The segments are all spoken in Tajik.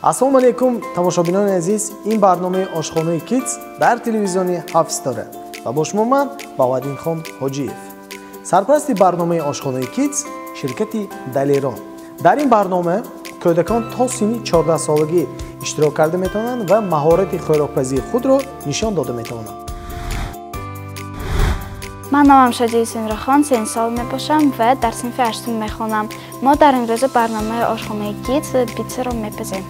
Ассалому алайкум, тамошобинони азиз. Ин барномаи ошхонаи Kids дар телевизиони ҳафт ситора ва бо шумо ман Баҳоваддинхон Ҳоҷиев. Сарпарасти барномаи ошхонаи Kids ширкати Далерон. Дар ин барнома кӯдакон то синни 14 солагӣ иштирок карда метавонанд ва маҳорати хӯрокпазии худро нишон дода метавонанд. Ман номам Шодии Сенрахон, 3 сол мебошам ва дар синфи 8 мехонам. Мо дар имрӯза барномаи ошхонаи Kids питсаро мепазем.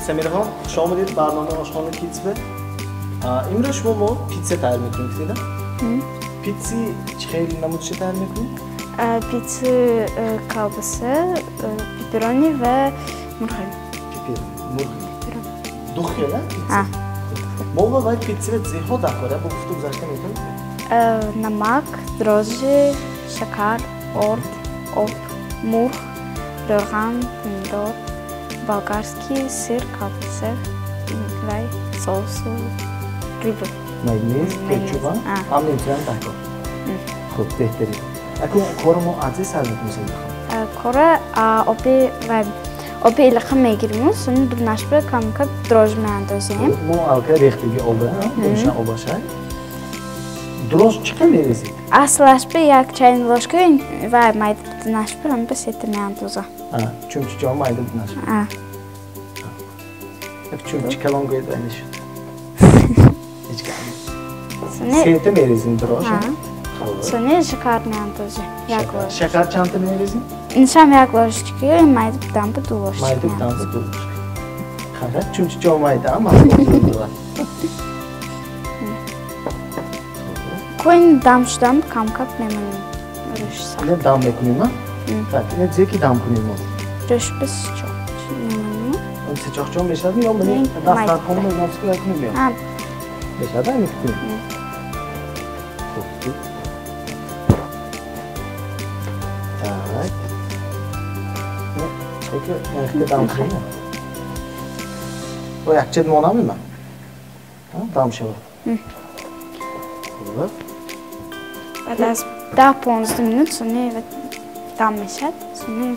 Самирахон, хуш омадед барномаи ошхонаи Kids. Имрӯз шумо мо питса тайёр мекунем, гуфтеда? Питси чӣ хел намудша тайёр мекунем? Питси колбаса, пеперони ва мурғи. Мурғи. Ду хел, питса? Мо вай питсиро зеҳо дакора, бо гуфту гузашта метавонем? Намак, дрожжи, шакар, орд, об, мурғ, равған, помидор, болгарский сыр, колбаса, вай соусу, грибы. Майонез, кетчуп, ҳам немчиам дакор. Хуб, беҳтарин. Акун корро мо аз зе сар мекунем, Самирахон? Корро оби вай оби илиқа мегирим, сони дурнашба камка дрожж меандозем. Мо алка рехтаги оба, дурша обашай. Дрожж чӣ қадр мерезед? Аслашба як чайный ложка ва майда дурнашба ҳам сета меандозам. Чумчи ҷо майда дурнашба? Як чумчи калон гӯед вай нашуд. Ҳеҷ гап. Сета мерезем дрожж? Сони шакар меандозем. Як ложка. Шакар чандта мерезем? Иншам як ложечка, майда будам ду ложечка. Майда будам ду ложка. Хайр, чумчи ҷо майда, ман Коин дам шудам, кам-кам мемонем. Рӯш сахт. Ина дам мекунем, а? Так, ина зе ки дам кунем мо? Рӯш ба сечоқ мемонем. Сечоқчо мешавад ё мани дастархон мемонем, кунем ё? Ҳа. Мешавад, ами кунем. Хуб. Так. Эки дам кунем. Бо якчед монам има? Дам шавад. Хуб. Баъд аз 10-15 минут сони дам мешавад, сони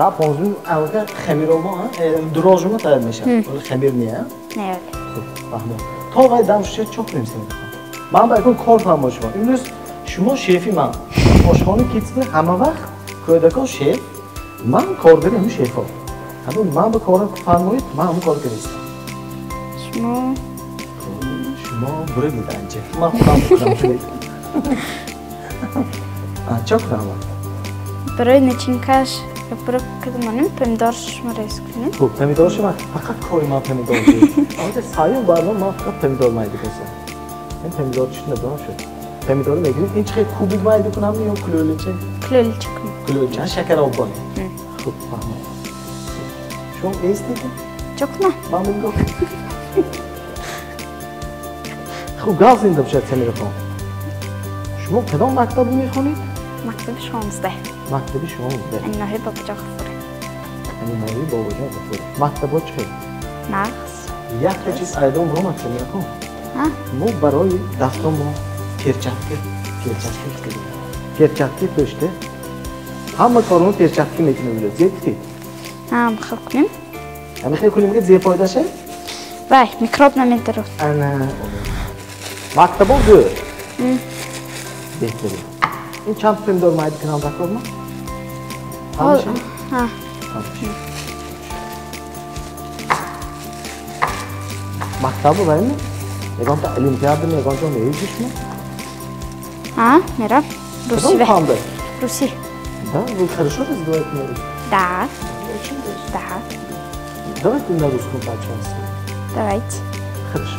10-15 минут аллакай хамиромо, дрожжимо тайёр мешавад. Оли хамир не, а? Не, оли. Хуб, фаҳмидам. То вай дам шуд, чӣ кунем, Самирахон? Ман ба якун кор фаҳмам шумо. Имрӯз шумо шефи ман. Ошхонаи Kids ҳама вақт кӯдакон шеф, ман коргари ҳамин шефҳо. Ҳамин ман ба кор фармоед, ман ҳамин кор кардистам. Шумо? Шумо буред анча. Ман худам кунам. Чӣ кунам ман? Барои начинкаш пура кадомонем, помидоршо рез кунем. Хуб, помидоршо ман фақат кори ман помидор. Албатта саём барнома ман фақат помидор майда кардам. Ин помидор чӣ надонам шуд. Помидорро мегирем. Ин чӣ хел кубик майда кунам ё кулӯлича? Кулӯлича кунем. Кулӯлича, шакароб бо. Хуб, фаҳмам. Шумо меистед? Чӣ кунам? Ман мегӯям. Хуб, гап зинда бошад, Самирахон. Шумо кадом мактабро мехонед? Мактаби 16. Мактаби 16. Ани ноҳияи Бобоҷон Ғафуров. Ани ноҳияи Бобоҷон Ғафуров. Мактабҳо чӣ хел? Нағз. Якта чиз айдон баромад, Самирахон. Мо барои дастомо перчатка, перчатка кардем. Перчатка пӯшта. Ҳама кормо перчатка мекунем имрӯз. Зе гуфтед? Ҳам хел кунем. Ҳама хел кунем, ки зе фоидаша? Вай, микроб намедорад. Ана. Мактабо зӯр. Беҳтарин. Ин чанд помидор майда кунам дакор ма? Ҳамаша? Ҳа. Мактабо вайми? Ягонта олимпиада ягон ҷо меридӣ шумо? Ҳа, мерам. Русӣ. Кадом фанда? Русӣ. Да, вы хорошо разговариваете на русском? Да. Очень даже. Да. Давайте на русском пообщаемся. Давайте. Хорошо.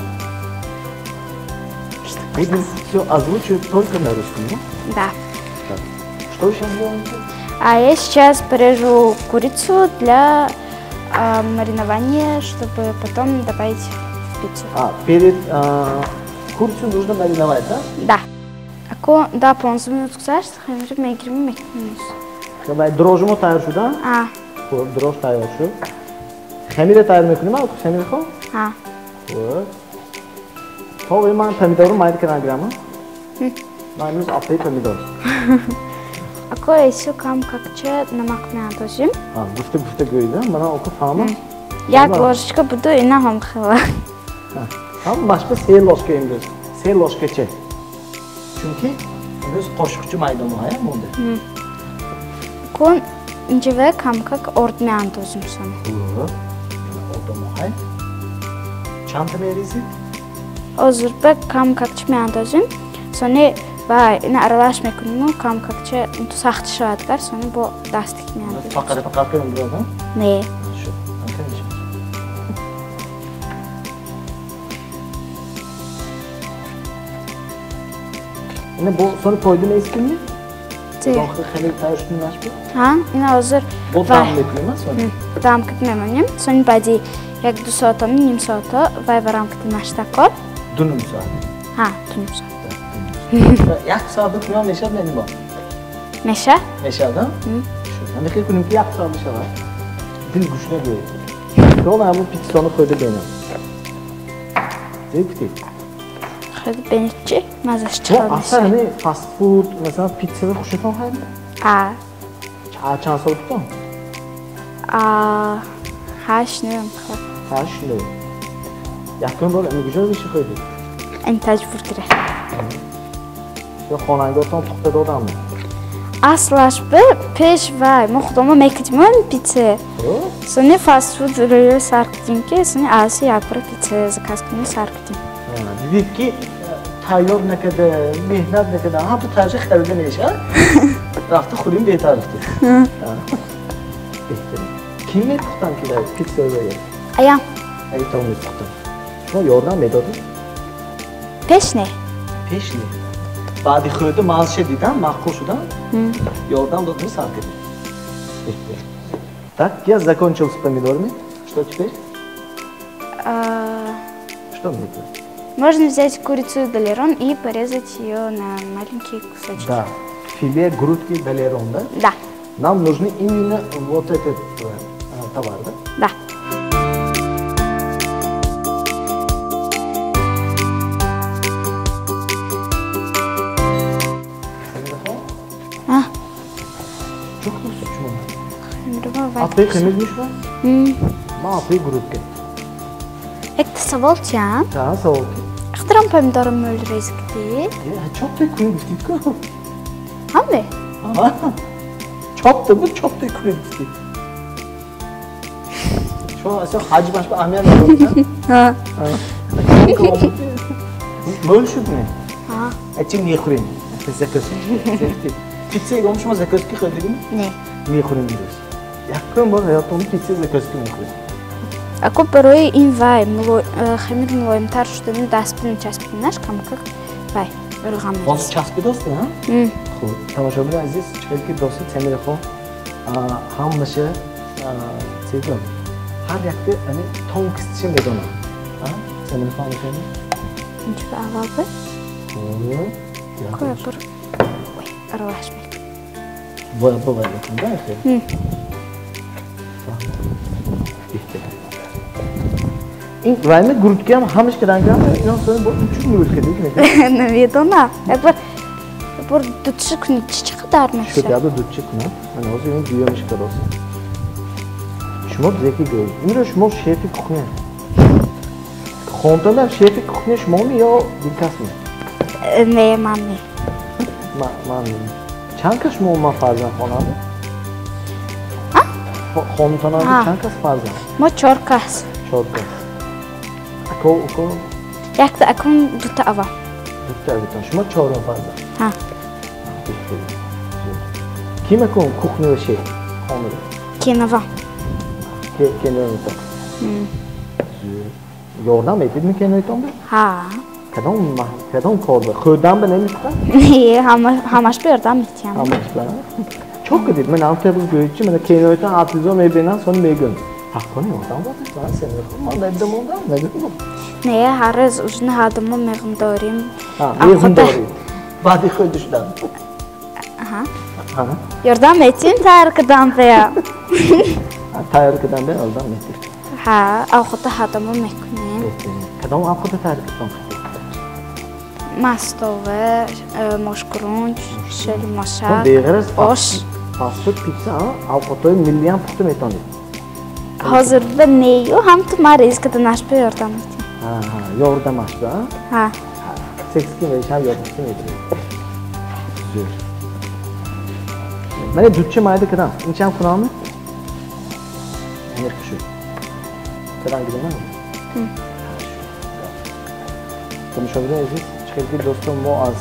Будем все озвучивать только на русском, да? Да. Так. Что вы сейчас делаете? А я сейчас порежу курицу для маринования, чтобы потом добавить в пиццу. А, перед курицу нужно мариновать, да? Да. Ако да, 15 минут гузашт, хамир мегирим мекунем. Давай дрожжимо тайёр шуд, а? А. Хуб, дрожж тайёр шуд. Хамира тайёр мекунем, а? Хамир хо? А. Хуб. То вай ман помидорро майда кардан гирам, а? Ман имрӯз аппаи помидор. Ако эсил кам какча намак меандозим. Гуфта гуфта гӯида, мана ока фаҳмам. Як ложечка буду, ина ҳам хела. Ҳам машба се ложка имрӯз. Се ложкача. Чунки имрӯз қошуқча майдону ҳая монда. Кун инҷава камкак орд меандозим сони. Ордомо ҳай. Чандта мерезид? Ҳозир ба камкакча меандозим. Сони ва ина аралаш мекунем, камкакча инту сахт шавад гар, сони бо дастик меандозим. Фақат фақат кунем биродар? Не. Шуд. Ина бо сони фойда нест-ми? Хеле тайёр шуд нашб? Ҳа, ина ҳозир бо дам мекунем, сони? Дам кит мемонем. Сони баъди 1-2 соата, ним соата вай варам кит наштако. 2.5 соат? Ҳа, 2.5 соат. 1 соат бикунем мешавад не нима? Мешавад? Мешавад, ҳа? Шуд. Ҳамин хел кунем ки 1 соат мешавад. Дил гушна гӯед. То ҳамун питсони хӯрда бинам. Зеб кутед? Хӯрда бинед чӣ? Маззаш чӣ хел мешавад? Аслан ҳамин фастфуд, масалан питсаро хушатон ҳайд? А. Чанд сол будтон? 8 9 хел. 8 9. Якум бор ами куҷо меши хӯрдед? Ин таҷбур гирифт. Ё хонандаготон пухта додам? Аслаш б пеш вай мо худомо мекидим питса. Сони фастфуд рӯи сар кидим ки сони аси як бор питса заказ кунем сар кидим. Дидед ки тайёр накарда, меҳнат накарда, ҳам ту тарҷиҳ харида мешавад. Рафта хӯрим беҳтар гуфтед. Беҳтарин. Ким мепухтан ки дар питсаро? Аям. Аятон мепухтан. Шумо ёрдам медодед? Пеш не. Пеш не. Баъди хӯрда маззаша дидам, маъқул шудам. Ёрдам додем, сар кардем. Так, я закончил с помидорами. Что теперь? Что мне делать? Можно взять курицу далерон и порезать ее на маленькие кусочки. Да, филе грудки далерон, да? Да. Нам нужны именно вот этот товар, да? Да. Апей хемир мешавад? Ман апей грудка. Якта савол чиям? Да, савол ки. Ихтиром помидорро мӯл рез кидед? Чоптай кунӣ гуфтид ку? Ҳаме? Чопта буд, чоптай кунӣ гуфтид. Шумо асо ҳаҷмаш ба аҳамият надодед? Мӯл шуд не? Ачи мехӯрем. Закуски. Питса ягон шумо закуски хӯрдагӣ? Не. Мехӯрем имрӯз. Якум бор ҳаётон питса закуски мехӯрем. Ако барои ин вай хамир мулоимтар шудани даст часпидинаш камакак вай рӯған мерезем. Боз часпидост, ҳа? Хуб, тамошобинони азиз, чӣ ки дӯсти Самирахон ҳамаша чизо ҳар якта ани тонкостиша медонам. Самирахон мехоҳед? Инҷо аввал б. Коя бур. Ой, аралаш мекунем. Бояд бовай мекунем, да, хел? Ин вайме грудкиам ҳамаш кардангам, инон сони бо чун мӯл кардик мекунем. Намедонам. Як бор дутша кунӣ, чӣ қадар мешавад? Шуд, ябо дутша кунам. Ман ҳозир ин дуюмиш кардосам. Шумо зеки гӯед. Имрӯз шумо шефи кухня. Хонтонам шефи кухня шумоми ё дилкасми? Не, ман не. Ман не. Чанд кас шумо ман фарзанд хонанда? Хонтонам чанд кас фарзанд? Мо 4 кас. 4 кас. Ако, уко? Якта акум, дута ава. Дута авитон. Шумо чорум фарзанд? Ҳа. Ким акум кухнява шеф хонада? Кенава. Кеновитон. Ёрдам метидми кеновитонда? Ҳа. Кадом корда? Хӯрдан ба намепухтан? Не, ҳамаш ба ёрдам метиҳам. Ҳамаш ба? Чо кардед? Ман ҳам тебуз гӯед чи мана кеновитон ҳафтизо мебинам, сони мегӯям. Ҳаққони ёрдам додед? Ман Самирахон, ман надида мондам, нагӯям. Не, ҳар рӯз ужина ҳардумо меғм дорим. Меғм дорим. Баъди хӯрда шудан. Ёрдам метиҳем тайёр кардан бея. Тайёр кардан бея ёрдам метиҳем. Ҳа, овқата ҳардумо мекунем. Кадом овқата тайёр кардан? Мастова, мошкурунч, шели мошак, ош. Фастфуд пицца, овқатҳои миллиам пухта метавонед? Ҳозир ба нею, ҳамту ман резкада нашба ёрдам медиҳам. Ёрдамашба? Ҳа. Секски мешам ёрдамчи медиҳед. Зӯр. Мана дудча майда кардам. Инчам кунамми? Аниқ шуд. Кадан гирам? Тамошобинони азиз, чӣ хел ки дӯстон мо аз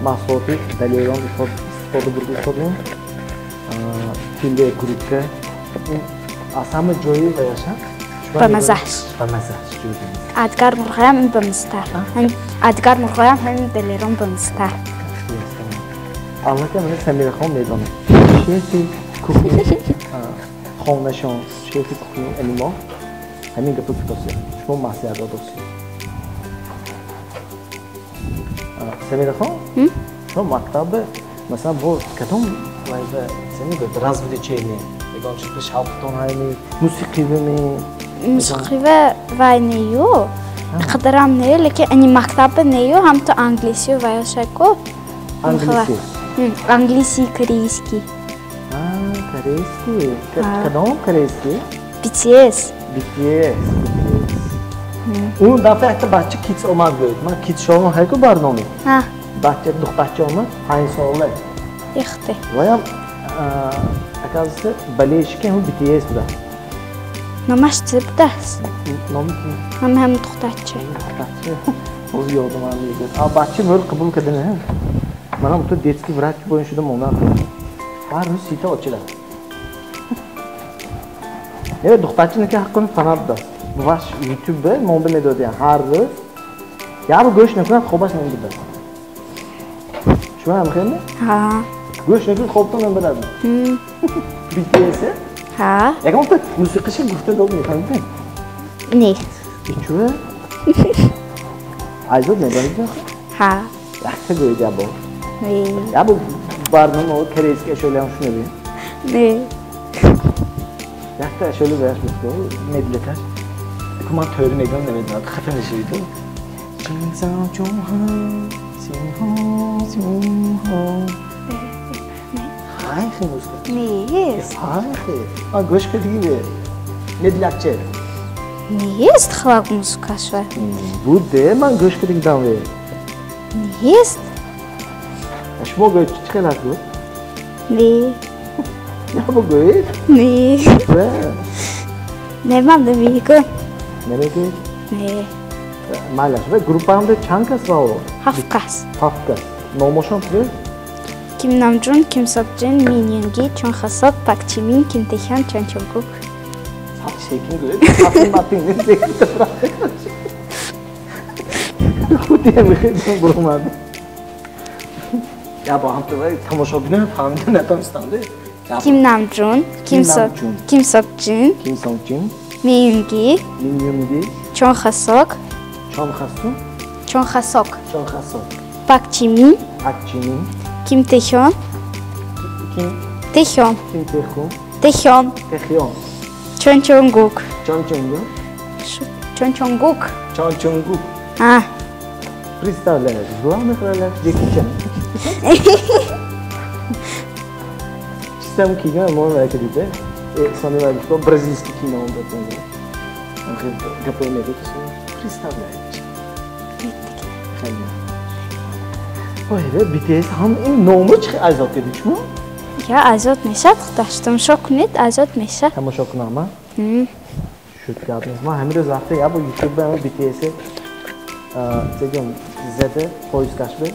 маҳсулоти Далерон истифода бурда истодем. Филе куритка. Аз ҳама ҷои ваяша? Бамазааш. Бамазааш. Адгар мурғаям ин бамазтар. Адгар мурғаям ҳамин Далерон бамазтар. Аллакай мана Самирахон медонад. Шефи кухни хонашон, шефи кухни Алимо ҳамин гапо гуфтосед. Шумо маслиҳат додосед. Самирахон, шумо мактаб масалан бо кадом вайба развлечение ягон чиз шавқтон ҳайми, мусиқивами? Мусиқива вай нею, қадарам не, лекин ани мактаба нею, ҳамту англисию вайошаку. Англиси? Англиси, корейский. Корейский? Кадом корейский? BTS. BTS. Он дафъа якта бача китс омад буд. Ман китс шоу ҳайку барнома. Бача духтарча омад, 5 сола. Ихте. Ваям оказывается болельщики ҳам BTS буда. Номаш чӣ будааст? Номи Номи ҳам духтарча. Духтарча. Ҳозир ёдам ам мегӯяд. А бача мӯр қабул кардана. Манам ту детский врач боин шуда мондам. Ҳар рӯз сита очила. Не, духтарча неки ҳаққони фанат будааст. Ваш YouTube монда медодиян ҳар рӯз. Як бор гӯш накунад хобаш намебурад. Шумо ҳам хеле? Ҳа. Гӯш накунад хобтон намебурад. BTS? Ҳа. Ягон та мусиқиша гуфта дод мефаҳмед? Не. Чӯ? Айзод медонед? Ҳа. Якта гӯед як бор. Не. Як бор барнома корейский ашёлиам шунавед? Не. Якта ашёли баяш буд, медлеташ. Ман тӯри мегӯям, намедонад, хафа мешавед. Хайхи музыка. Нест. Хайхи. А гӯш кардигӣ медлякче. Нест хлак музыкаша. Буде, ман гӯш кардигидам ве. Нест. Шумо гӯед чӣ хел аст буд? Не. Ябо гӯед? Не. Не, ман намегӯям. Намегӯед? Не. Майлаш, ва группаамда чанд кас ва? 7 кас. 7 кас. Номошон чӣ? Ким Намҷун, Ким Сокҷин, Мин Юнги, Чон Хасок, Пак Чимин, Ким Тэхён, Чон Чонгук. Секин гӯед. Матин, секин худи ҳамихел буромад. Я бо ҳамту тамошобино фаҳмида натонистам. Ким Намҷун, Ким Сокҷин, Ким Сокҷин, Мин Юнги, Мин Юнги, Чон Хасок, Чон Хасок, Чон Хасок, Чон Хасок, Пак Чимин, Пак Чимин, Ким Тэхён, Ким Тэхён, Ким Тэхён, Тэхён, Тэхён, Чон Чонгук, Чон Чонгук, Чон Чонгук, Чон Чонгук. А. Представляешь, в главных ролях Джеки Чан. Чистам кино, можно это видеть. Сони вай бразильский кино он датон. Гапой мегӯяд, представляешь. Ой, BTS ҳам ин номро чӣ азод кардед шумо? Я азод мешавад, худаш тамошо кунед, азод мешавад. Тамошо кунам, а? Шуд гап нест. Ман ҳамин рӯз рафта як бор YouTube BTS зегам зада поискаш бе.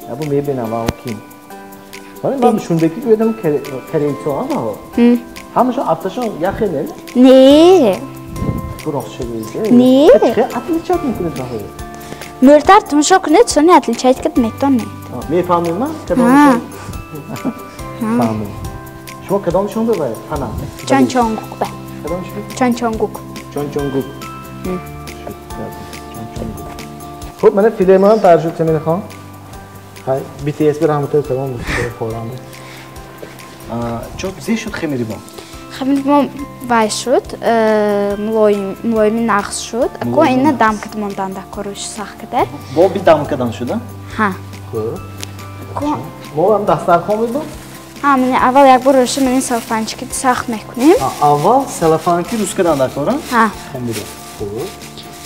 Як бор мебинам ва ким. Ман шундаки гӯядам корейцо ҳам ҳо. Ҳамашон автошон як хел не? Не. Рост шуд. Не. Чӣ отличать мекунед ба ҳо? Мӯртар тамошо кунед, сони отличать кард метавонед. Мефаҳмем, ма? Кадомшон? Фаҳмем. Шумо кадомшон бебаред? Фана. Чон Чонгук ба. Кадомшон? Чон Чонгук. Чон Чонгук. Хуб, мана филе ман тайёр шуд, Самирахон. Хай, BTS ба раҳматои салом дӯстони форам. Чо зе шуд хемири мо? Хамир мо вай шуд, мулоими нағз шуд. Ако ина дам када мондан да корӯш сах када. Бо би дам кадан шуда? Ҳа. Хуб. Мо ҳам дастархон мебуд? Ҳа, мани аввал як бор рӯша мани селофанчики сахт мекунем. Аввал селофанки рӯз кадан дар кора? Ҳа. Хамиро. Хуб.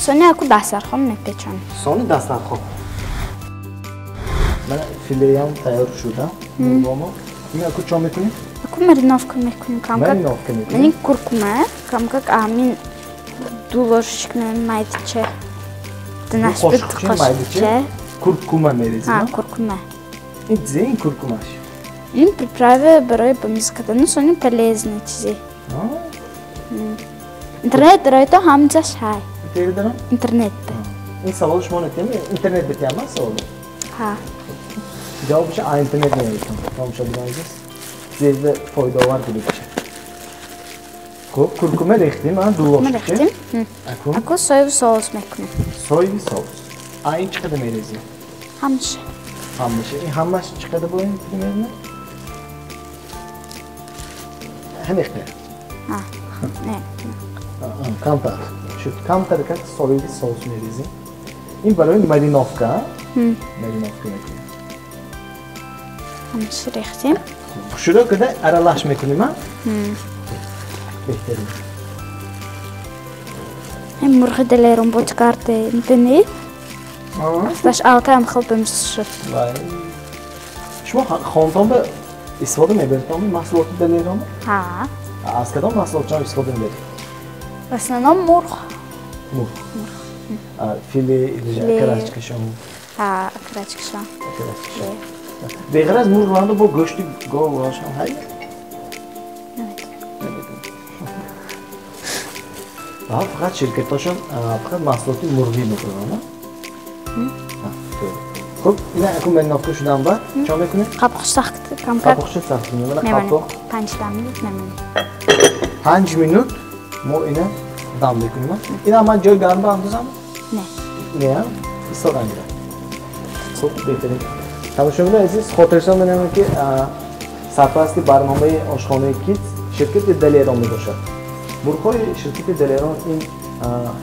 Сони аку дастархон мепечонем. Сони дастархон. Мана филеям тайёр шуда. Мурғомо. Ин аку чо мекунем? Аку мариновка мекунем камкак. Мариновка мекунем. Мани куркума, камкак амин ду ложечка майдича. Динаш Ду бит қошуқча майдича? қошуқча. Куркума мерезем? Ҳа, куркума. Ин зе ин куркумаш? Ин приправа барои бамиз кардану сони полезный чизе. Интернет дарои то ҳамҷаш ҳай. Интернет? Интернет. Ин савол шумо натем? Интернет битям савол? Ҳа. Ҷавобаш а интернет намедонам. Тамошобинон азиз, зерда фоидаовар будагича. Хуб, куркума рехтем, а ду Куркума ложечка. рехтем. Аку? Аку соевый соус мекунем. Соевый соус. А ин чӣ қадар мерезем? Ҳамаша. Ҳамаша. Ин ҳамаш чӣ қадар боем примерно? Ҳамехте. Ҳа. Не. Камтар. Шуд. Камтар как соевый соус мерезем. Ин барои мариновка, а? Мариновка мекунем. Ҳамаша рехтем. Шуро када аралаш мекунем, а? Беҳтарин. Ин мурғи далерон бо чикарде, бинед? Аслаш алка ҳам хел бимиз шуд. Вай. Шумо хонтон ба истифода мебаред маҳсулоти далерон? Ҳа. Аз кадом маҳсулотчон истифода мебаред? В основном мурғ. Мурғ. Филе или Филе. окорочкашон? Ҳа, окорочкашон. Окорочкашон. Беғайр аз мурғ ванда бо гӯшти гов ошам ҳай? Фақат ширкатошон фақат маҳсулоти мурғӣ мекунанд, Хуб, ина аку мариновка шудан баъд чо мекунем? Қапқуш сахт камкак. Қапқуш сахт мекунем. Мана Мемонем. қапқоқ. 5 минут мемонем. 5 минут мо ина дам мекунем. Ина ман ҷои гарм ба андозам? Не. Не, истодан гирам. Хуб, беҳтарин. Тамошобинони азиз, хотирнишон менамоям ки сарпарасти барномаи ошхонаи Кидс ширкати Далерон мебошад. Мурғҳои ширкати Далерон ин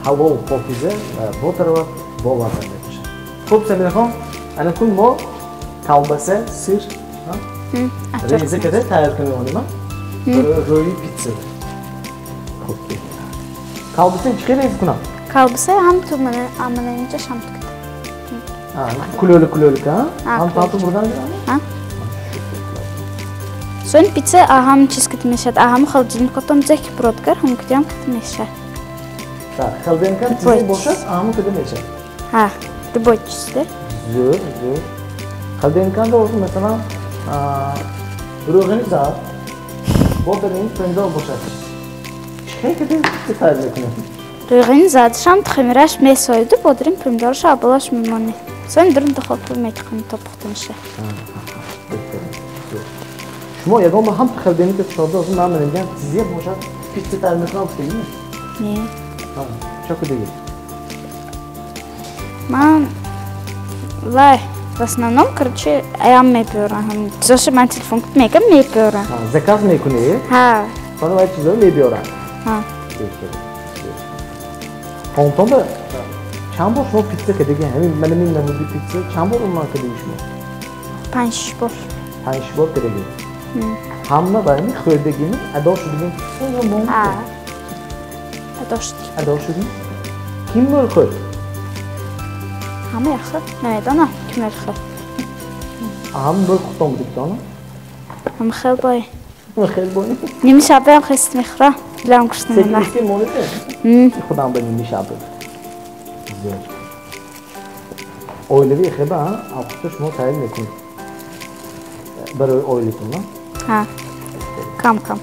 ҳалол, покиза ва ботарават бо вазн мебошад. Хуб, Самирахон, анакун мо колбаса, сир, реза карда тайёр кунем, а? Рӯи питса. Хуб, колбаса чӣ хел реза кунам? Колбаса ҳам ту мана, мана инҷа шам ту кунам. Кулёли кулёлика, а? Ҳам Кулёли. ту бурдан гирам? Ҳа. Сон питса ҳам чиз кит мешад, ҳам холодильникотон зек бродгар, ҳам китям кит мешад. Так, холодильникам чизе Любой бошад, ҳам кида мешад. Ҳа, любой чизде. Зӯр, зӯр. Холодильниканда озу масалан, рӯғани зард, бо дарин помидор бошад. Чӣ хел кида питса тайёр мекунем? Рӯғани зардшам тухмираш месоиду, бо дарин помидорша аболаш мемонед. Сон дурун духовка мекунем то пухтаниша. Шумо ягон бор ҳам холодильника кушода озу ман мегӯям чизе бошад, питса тайёр мекунам гуфтагӣ? Не. Чо кудагӣ? Ман вай, в основном, короче, аям мебиёрам. Чизоша ман телефон мегам мебиёрам. Заказ мекунӣ? Ҳа. Сони вай чизоро мебиёрам. Ҳа. Хонтонда чанд бор шумо питса кардагӣ? Ҳамин мана мин намуди питса чанд бор умуман кардагӣ шумо? 5 бор. 5 бор кардагӣ? Ҳама ба ҳамин хӯрдагими адо шудагим питса ё мон? Ҳа. Адо шудагӣ. Адо шудагӣ? Ким мӯл хӯрд? Ҳама яхши. Намедонам ким мӯл хӯрд. Ҳама мӯл хӯрдон будагитона? Ҳама хел бой. Ҳама хел бой. Ними шабаям хест мехӯрам. Дилам гушна Секин мемонад. секин монед? Худам ба ними шаба. Зӯр. Оилавӣ хеба, а? Албатта шумо тайёр мекунед. Барои оилатон, а? Ҳа. Кам кам.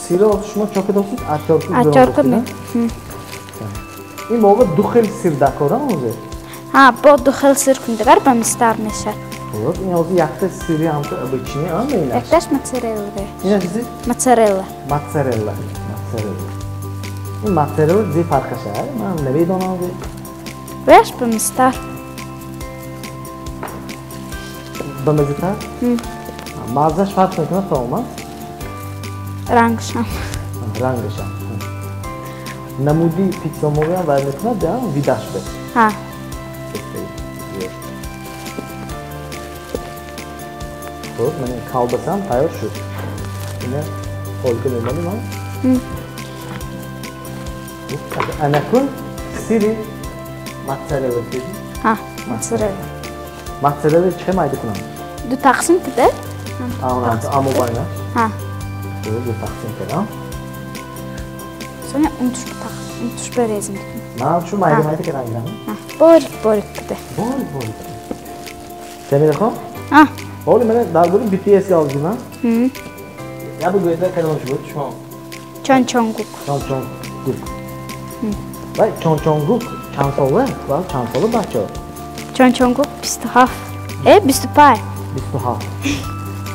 Сиро шумо чо кардосид? Атёрку Атёрку бирон ме. Ин бова ду хел сир дакора ҳозир? Ҳа, бо ду хел сир кун дигар ба мистар мешад. Хуб, ин ҳозир якта сири ҳамто обычный, а, меинаш? Якташ моцарелла. Инаш чизи? Моцарелла. Моцарелла. Моцарелла. Ин моцарелла зи фарқаша, а? Ман намедонам. Рӯяш ба мистар. Ба маззатар? Маззаш фарқ мекунад таоман? Рангашам. Рангашам. Намуди питса мовиам вай мекунад, видаш бе. Ҳа. Хуб, мана колбасам тайёр шуд. Ина холка мемонем, ҳа? Анакун сири моцарелла дидӣ? Ҳа, моцарелла. Моцарелла чӣ майда кунам? Ду тақсим кида. Амо байна? Ҳа. Ду тақсим кардам. Соня унтуш березим. Ман шу майда майда кардам. Борик борик кида. Борик борик. Самирахон? Ҳа. Ҳоли мана дар бораи BTS ёздим, ҳа? Я бигӯед, кадомаш буд шумо? Чончонгук. Чончонгук. Вай Чончонгук чанд сола? Ва чанд сола бача? Чончонгук 27. 25. 27.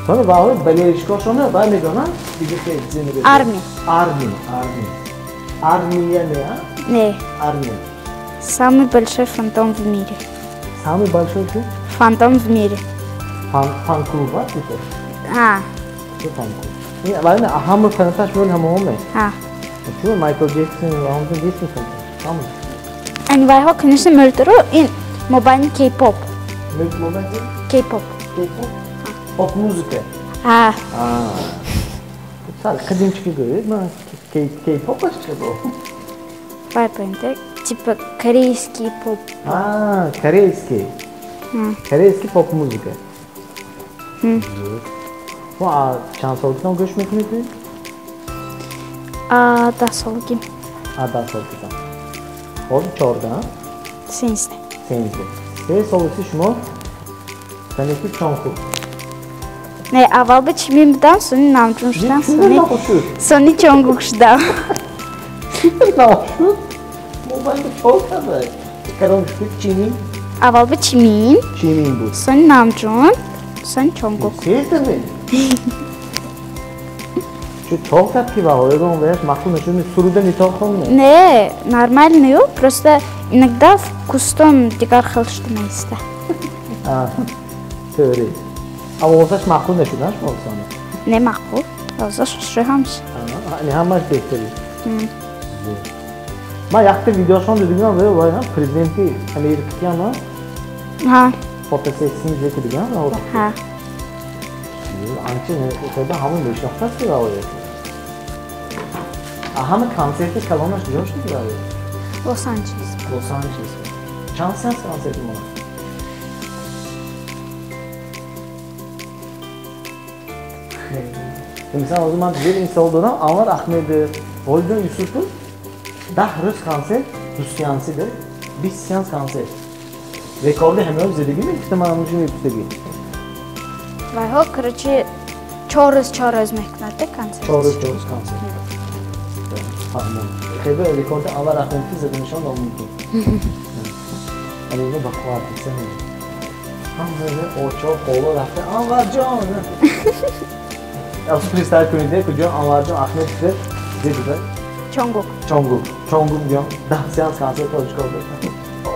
Сони ваҳои балеришкошона вай медонам, дига хел чизе мегӯяд. Армия. Армия, армия. Армия не, а? Не. Армия. Самый большой фантом в мире. Самый большой что? Фантом в мире. Фан-клуб, а? Типа? А. Что фан-клуб? Не, ладно, а ҳама фанаташ мол ҳама оме? А. Чего Майкл Джексон, ҳамон Джексон фанаташ? Ҳама. Ани вайҳо, конечно, мӯлтуру ин мобайни кей-поп. Мобайни? Кей-поп. Кей-поп? Поп-музыка? А. Сал қадимчики гӯед, ман кей-поп аш чӣ бо? Вай поинте, типа корейский поп. А, корейский. Корейский поп-музыка. А чанд солгитон гӯш мекунед? 10 солгим. 10 солгитон. Ҳозир 14, 13. 13. Се солгиси шумо санеки Чонхук. Не, аввал ба Чимин будам, сони Намҷун шудам, сони Чонгук шудам. Нашуд? Мобайли чор карда. Кадом шуд? Чимин? Аввал ба Чимин. Чимин буд. Сони Намҷун, сони Чонгук. Сездами? Чу чор кард ки ваҳо, ягон ваяш мақбул нашуд, суруда нито хонме? Не, нормальный, просто иногда вкустон дигар хел шуда меиста. Тӯри. Овозаш мақбул нашуд, на шумо сони? Не мақбул. Овозаш хушрӯ ҳамаш. Не ҳамаш беҳтари. Ман якта видеошон дидам, вай президенти Америкаям, ҳа. Фотосессия зе дигам, ҳа. Анча хеле ҳама мешинохтаст ки вай. Ҳама консерти калонаш куҷо шуд вай? Лос-Анҷелес. Лос-Анҷелес. Чанд сеанс консерт монад? Мисал, ҳозир ман зери ин савол додам, Анвар Ахмедов, Ғолибҷон Юсупов 10 рӯз консерт, 2 сеанси дор, 20 сеанс консерт. Рекорди ҳамаро зидагӣ мегуфта, ман ҳамонҷо мепурсагӣ. Вайҳо, короче, 4 рӯз 4 рӯз мекунад консерт. 4 рӯз 4 рӯз консерт. Фаҳмам. Хеле рекорди Анвар Ахмедов зада нишон номумкин. Ани ино ба қувват дисам. Ҳамаи очо қоло рафта Анварҷон. Аз представь кунед, куҷо Анварҷон Ахмедов зидида? Чонгук. Чонгук. Чонгук биём. 10 сеанс консерт тоҷикон дошта.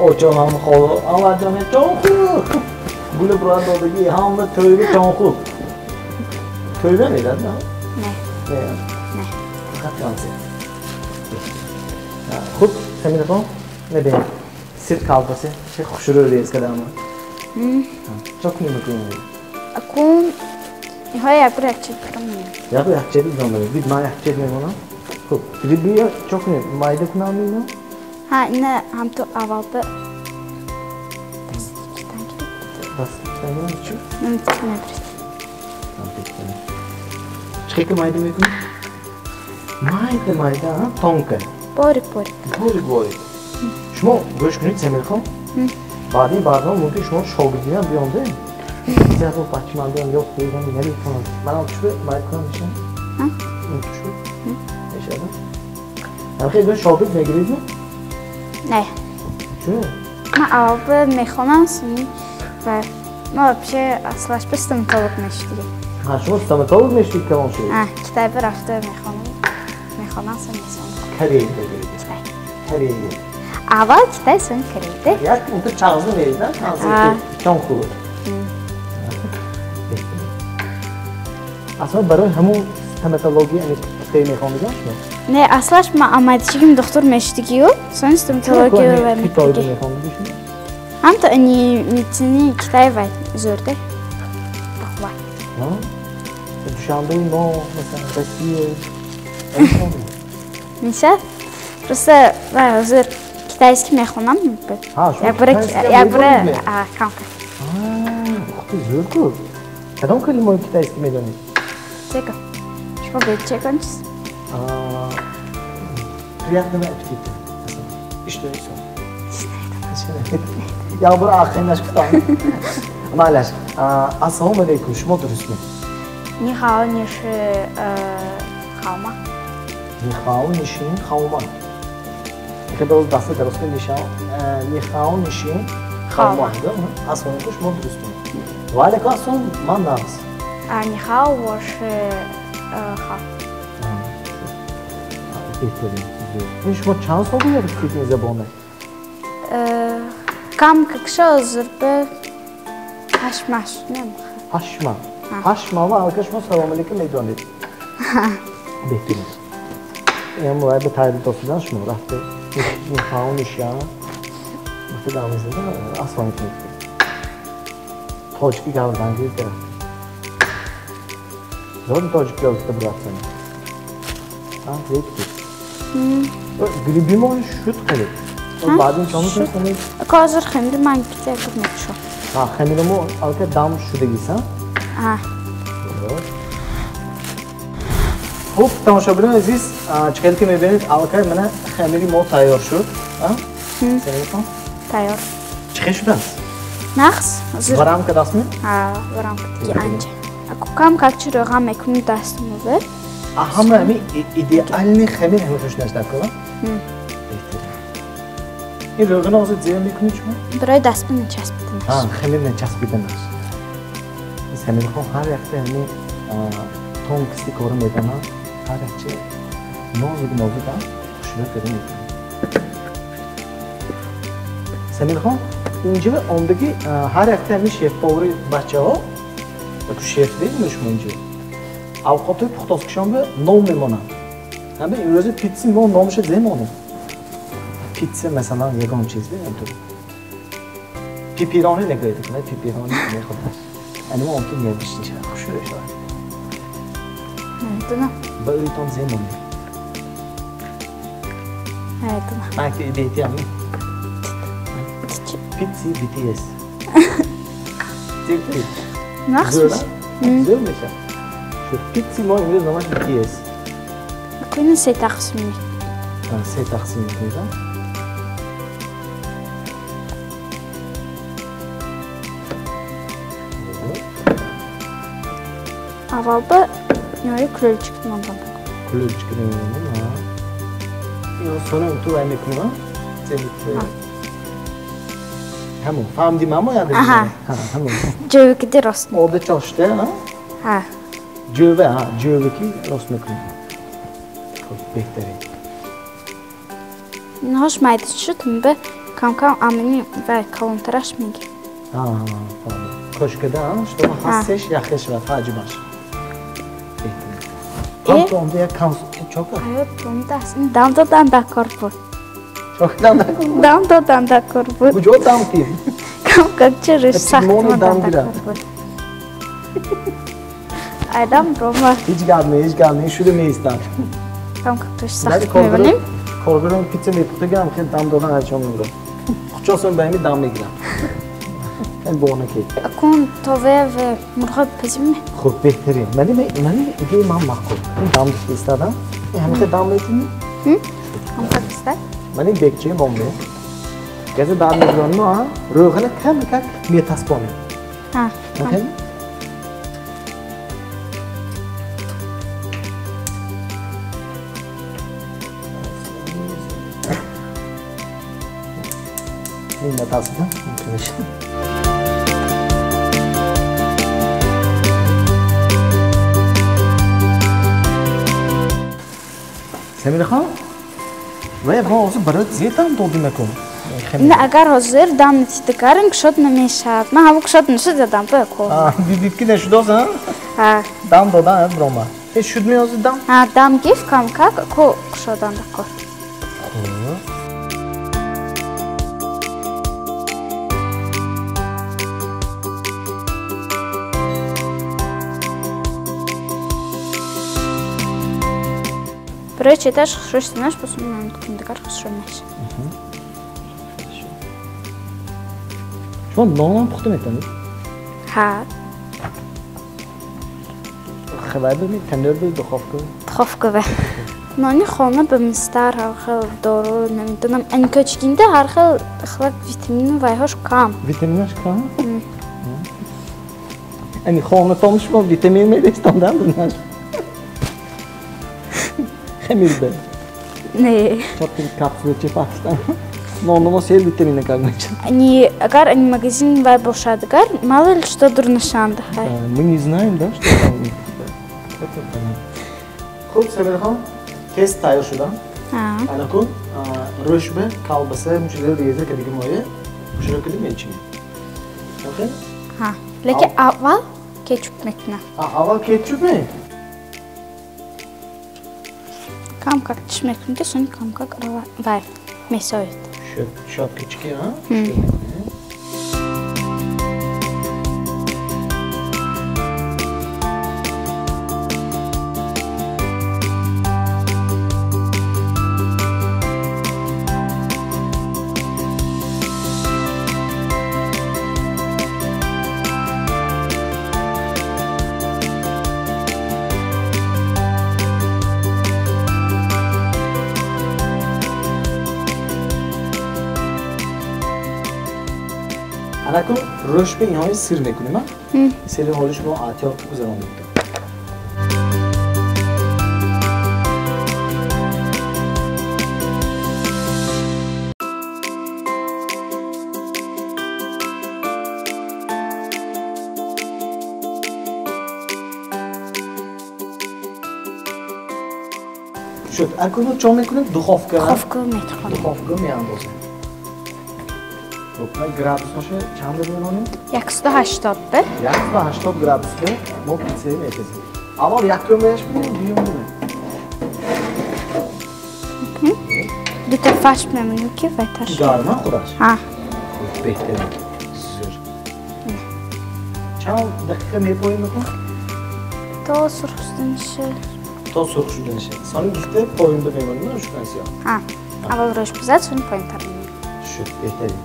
Очо ҳама холо Анварҷон Чонгук. Гули бурад додагӣ ҳама тӯйби Чонгук. Тӯйба медад, на? Не. Не. Не. Фақат консерт. Хуб, Самирахон, небинем. Сир колбаси, чӣ хушрӯ рез кардам. Чо кунем мекунем? Акун иҳо якбор якчиз пурам мемонам. Якбор якчиз мемонам. Бид ман якчиз мемонам. Хуб, грибия чо кунем? Майда кунам ино? Ҳа, ина ҳамту аввал ба дастгирам чӣ? Намедонам. Чӣ ки майда мекунӣ? Майда майда, ҳа, тонка. Борик борик. Борик борик. Шумо гӯш кунед, Самирхон. Баъди ин барнома мумкин шумо шогирдиам биёнде. Зиёд бача ман биём ёд бигирам, наметавонам. Манам чӯ майда кунам мешавам? Ин чӯ? Мешавад? Ҳамхел гӯш шогирд мегиред? Не. Чӯ? Ман аввал мехонам, сони ва ман вообще аслаш ба стоматолог мешудем. Ҳа, шумо стоматолог мешудед калон шудед? Ҳа, Китай ба рафта мехонам. Мехонам, сони месонам. Корея мегиред? Китай. Корея. Аввал Китай, сони Корея. Як унта чағза меред, на? Консерти Чонху. Аслан барои ҳамун стоматология китай мехондиган шумо? Не, аслаш ман амадичигим духтур мешидигию, сони стоматология ва Китойда мехондиги шумо? Ҳамто ини медицини Китай вай зӯрде. Бахва. Душанбеи мо, масалан, Россия. Меша? Просто вай ҳозир китайский мехонам. Якбора камка. Ухти зӯр ку. Кадом калимаи китайский медонед? Чека. Шумо бед чекон чиз? Приятного аппетита. Иштои сон. Якбора ахинаш гуфтам. Майлаш. Ассалому алайкум, шумо дурустми? Ни хао, ни ши хаома. Ни хао, ни ши хаома. Хеле даста дароз кун ни хао, ни ши хаома. Ассалому алайкум, шумо дурустми? Ва алайкум ассалом, ман нағз. Ни хао, во ши хао. Беҳтарин. Ин шумо чанд сол ёд гирифтед ин забонро? Кам какша ҳозир ба 8 моҳ шуд. 8 моҳ. 8 моҳ ва аллакай шумо салом алейкум медонед. Беҳтарин. Ин вай ба тайёр дошидан шумо рафта ни хао, ни ша гуфта дам мезада ассалому алейкум. Тоҷикӣ гап задан гирифта рафта. Зоди тоҷикӣ гап зада бурафтан. Зеб ки. Гриби мо шуд қариб. Баъд ин чӣ мекунед? Ҳозир хамири ман питса гуфт мекушам. Хамири мо аллакай дам шудагист, ҳа? Хуб, тамошобинони азиз, чӣ хеле ки мебинед, аллакай мана хамири мо тайёр шуд. Тайёр. Чӣ хел шудааст? Нағз. Варам кардастми? Ҳа, варам кардагӣ анча. Кам какчи рӯған мекунем дастумове. Ҳама ҳами идеални хамир ҳами хушнаш дар кора? Ин рӯғана ҳозир зер мекунед шумо? Барои даст начаспиданаш. Хамир начаспиданаш. Самирхон ҳар якта ҳами тонкисти кора медонад, ҳар якчи нозук нозук хушрӯ карда мекунад. Самирхон, инҷо омдаги ҳар якта ҳами шеф-повари бачаҳо, шеф дедим шумо инҷо, авқотҳои пухтозкишонба ном мемонанд. Ҳама имрӯза питси мо номаша земонем. Питса масалан ягон чиз пипирони нагӯед, пипирони мехӯрад. Ани мо мумкин нервишни шавад, хушрӯ шавад. Намедонам. Ба ӯйтон земонем. Намедонам. Ман ки идеятиам. Питси BTS. Нағз. Зӯр мешавад. Шуд питси мо имрӯз номаш BTS. Кунин се тақсим мекунем. Се тақсим мекунед, а? Аввал ба ниҳоят кулолчик мондан. Кулолчик мемонем, а? Ин сони ту вай мекунем, а? Ҳамон, фаҳмдим ҳамо яде? Ҳамон. Ҷӯвикиди рост. Ода чошта, а? Ҳа. Ҷӯва, ҳа, ҷӯвики рост мекунем. Хуб, беҳтарин. Инҳош майда шуд, ба кам-кам амини ва калонтараш мегирем. Фаҳмидам. Кошкада, что ҳастеш яхе шавад, ҳаҷмаш. Беҳтарин. Ҳам то як чока? Ҳаёт омдааст. Дам додан дакор буд. Чока дам дакор буд? Дам додан дакор буд. Куҷо дам тим? Кам-кам чӣ сахт дам дакор буд. Айдам рома. Ҳеҷ гап не, ҳеҷ гап не, шуда меистад. Кам-кам туш сахт мебинем. Коргарон питса мепухтагам, хеле дам додан ҳайчон мебурад. Хучосон ба ҳами дам мегирам. Хеле бонаки. Акун тове ва мурғо пазим. Хуб, беҳтарин. Мани идеяи ман маъқул. Ин дам дошта истадам. Ин ҳамиша дам метини? Ҳамха истад. Мани бекчаи монде. Газа дар мегиронем, а? Рӯғана кам-кам метаспонем. Ҳа. Ин натасида? Самирахон, вай мо ҳозир барои зе дам додим акун? Не, агар ҳозир дам натида карем, кушод намешавад. Ман ҳаво кушод нашуд дадам ба ко. Дидид ки нашудост, а? Ҳа. Дам додан биромад. Ҳеч шуд меозид дам? Ҳа, дам гифт камкак ко кушодан дакор. Хуб. Барои четаш хушрӯ шуданаш босун дигар хушрӯ мешавад. Шумо нонам пухта метавонед? Ҳа. Хабар бимед, тандур бу, духовка? Духовка бе. Нони хона ба мистар ҳар хел дору, намедонам, анкочкинда ҳар хел хлак витамину вайҳош кам. Витаминаш кам? Ани хонатон шумо витамин мерестондан бинаш? Хамир бе. Не. Чорти капсула чи пастан? Нономо сел витамина как мечет. Они, агар они магазин вай бошад, агар мало ли что дурнашанда. Мы не знаем, да, что там. Это понятно. Хуб, Самирахон, тест тайёр шудам. Анакун, рӯшба, колбаса, мушида реза кадиги моя, мушида кадиги мечинем. Окей? Ҳа. Лекин аввал кетчуп мекунам. Аввал кетчуп ме? Кам-как тиш мекунем, ки сони кам-как вай месояд. Шотки, а? Анакун рӯшба инҳои сир мекунем, а? Сири ҳолиш мо эҳтиёт гузаронем. Шуд. Акун чо мекунем? Духовка. Духовка метхонем. Духовка меандозем. Градусашо чанд мемонем? 180 бе. 180 градус бе мо питсаи мепезем. Аввал якумаш бинем, дуюм бинем. Дута фаш мемонем ки вайтар. Гарма худаш? Ҳа. Беҳтарин. Зур. Чанд дақиқа мепоем мекун? То сурх шуданиша. То сурх шуданиша. Сони гифта поёнда мемонем, шукансиё. Ҳа. Аввал рӯш пизад, сони поёнтар мемонем. Шуд, беҳтарин.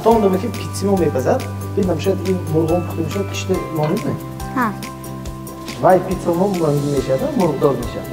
То он даме ки питси мо мепазад, бидам шояд ин мурғон пухта мешавад, кишта монед не? Ҳа. Вай питса мо мешавад, мурғдор мешавад.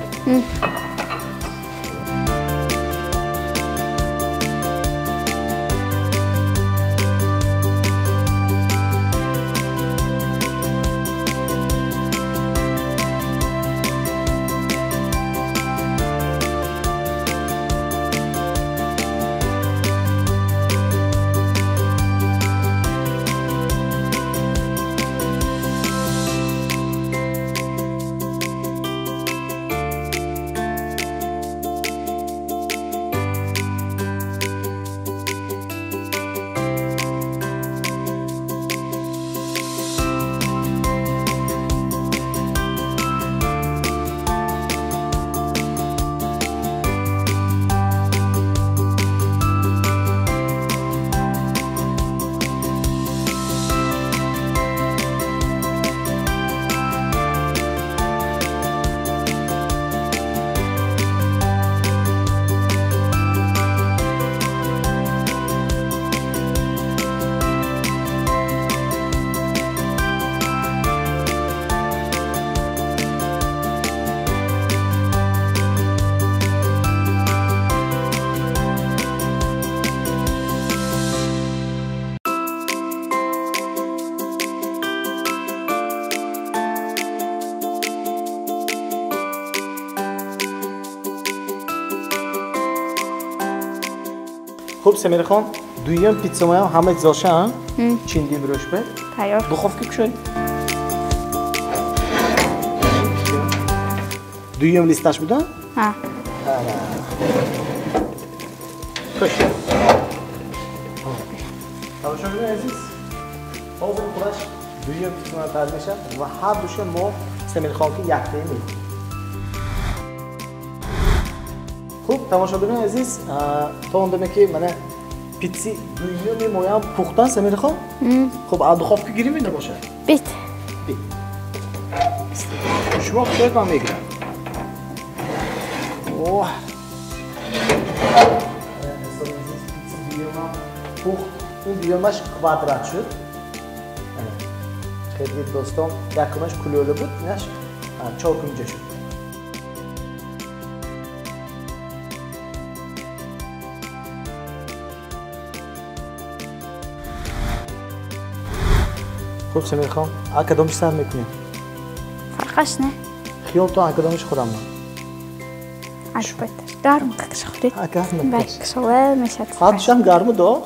Хуб, Самирахон, дуюм питсамоям ҳама чизоша чиндим рӯшба. Тайёр. Духовка кушоед. Дуюм листаш буда? Ҳа. Хуш. Тамошобинони азиз, ҳозир худаш Дуюм питса тайёр мешавад ва ҳар душа мо Самирахон ки яктаи мехӯрем. Хуб, тамошобинони азиз, то он даме ки мана питси дуюми моям пухтан, Самирахон. Хуб, аз духовка гирим набошад? Бит. Бит. Шумо худтон ман мегирам. Оҳ. Питси дуюмам пухт. Ин дуюмаш квадрат шуд. Хеле дӯстон, якумаш кулёла буд, инаш чоркунҷа шуд. Хуб, Самирахон, кадомиш сар мекунем? Фарқаш не. Хиёлтон кадомиш хӯрам ман? Албатта, гарм қақш хӯред. Гарм. Кашола мешад. Ҳардушам гарму доғ.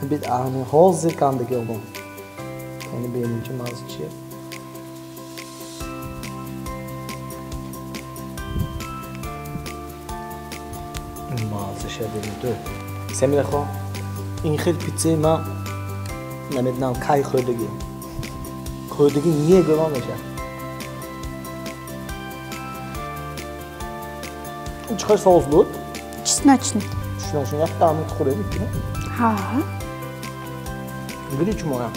Бит ҳозир кандаги обон. Яъне бинем чи мазза чие. Маззаша бинед. Самирахон, ин хел питсаи ман намедонам кай хӯрдагӣ. Хӯрдагӣ негӯям мешавад. Чӣ хел соус буд? Чесночный. Чесночный. Як таъми хӯрем ки? Ҳа. Бирӣ чӣ моям?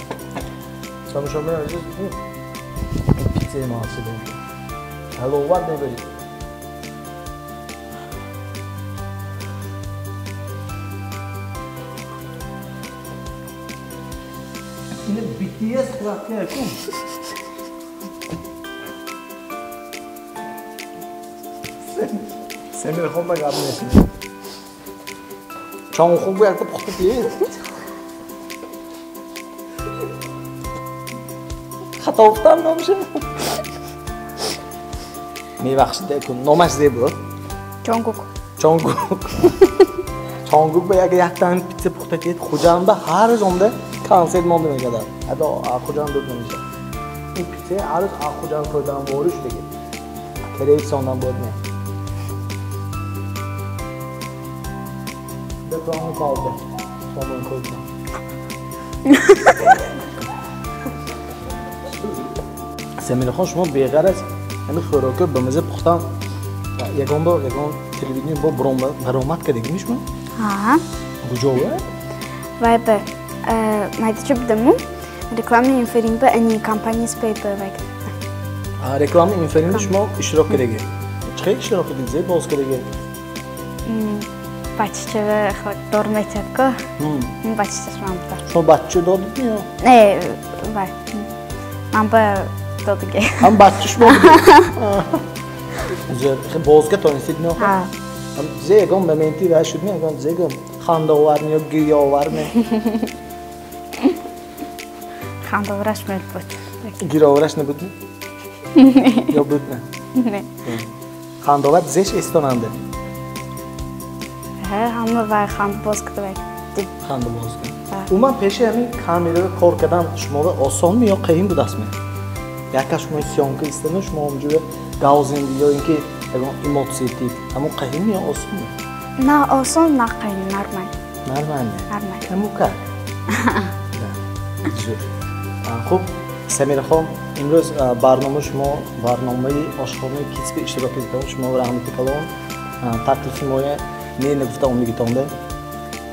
Тамошобинони азиз, ин питсаи мазза бинед. Ҳаловат мебаред. Ина BTS хӯрак кун. Самирахон ба гап нест. Чонхук бу якта пухта пиед. Хато гуфтам номша. Мебахшид, номаш зе буд? Чонгук. Чонгук. Чонгук ба як яктан питса пухта пиед. Хуҷанд ба ҳар рӯз омда консерт монда мекардам. Ҳатто Хуҷанд дур намешавад. Ин питсаи ҳар рӯз Хуҷанд хӯрдан ворид шудаги. Кореясондан буд не. Бетон қалди. Сомон хӯрдам. Самирахон, шумо беғараз ҳамин хӯрокҳо ба маза пухтан ягон бор ягон телевидение бо баромад кардагими шумо? Ҳа. Куҷо? Вай ба майдача будаму реклами инферин ба ани компания спейпер вай. Реклами инферин шумо иштирок кардагӣ? Чӣ хел иштирок кардед? Зе боз кардагӣ? Баччава дор метиҳад ко. Баччаш ман буда. Шумо бачча додед ё? Не, вай. Ман ба додагӣ. Ҳам бачча шумо будед? Бозга тонистед ме? Ҳа. Зе ягон моменти вай шуд ме? Ягон зе ягон хандаовар ме ё гирёовар ме? Хандаовараш мел буд. Гирёовараш набуд ме? Ё буд ме? Не. Хандаовар зеш эстонанда? Ҳа, ҳама вай хандабоз куда вай. Хандабоз куда. Умуман пеши ҳамин камераро кор кардан шуморо осонме ё қиин будастме? Яка шумо съёмка истану шумо онҷо гав зинди ё ин ки ягон эмоция тип, ҳамон қиинме ё осонме? На осон, на қиин, нормал. Нормально. Нормал. Кому как? Хуб, Самирахон, имрӯз барномаи шумо, барномаи ошхонаи Китсби иштирок кардед. Шумо раҳмати калон, таклифи моя не нагуфта омдагитонда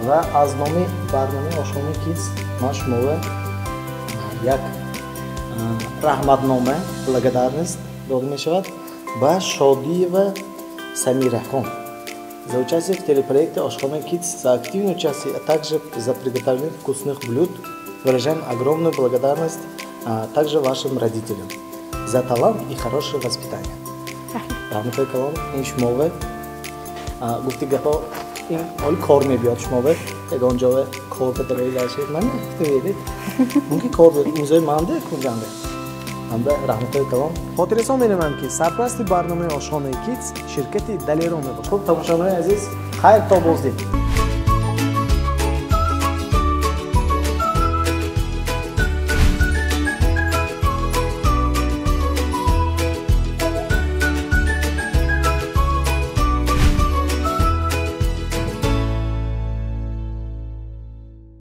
ва аз номи барномаи ошхонаи Китс ман шуморо як раҳматнома, благодарность дода мешавад ба Шодиева Самирахон за участие в телепроекте «Ошхона Китс», за активное участие, а также за приготовление вкусных блюд. Выражаем огромную благодарность также вашим родителям за талант и хорошее воспитание. Раҳматои калон, ин шумове гуфти гапо, ин оли кор мебиёд шумове, ягон ҷове кор бадарои лашед, ман гуфта мумкин кор имзои манде кунҷанде. Ҳамда раҳматои калон. Хотиррасон менамоям, ки сарпарасти барномаи ошхонаи Китс ширкати Далерон мебошад. Хуб, тамошобинони азиз, хайр то боздид.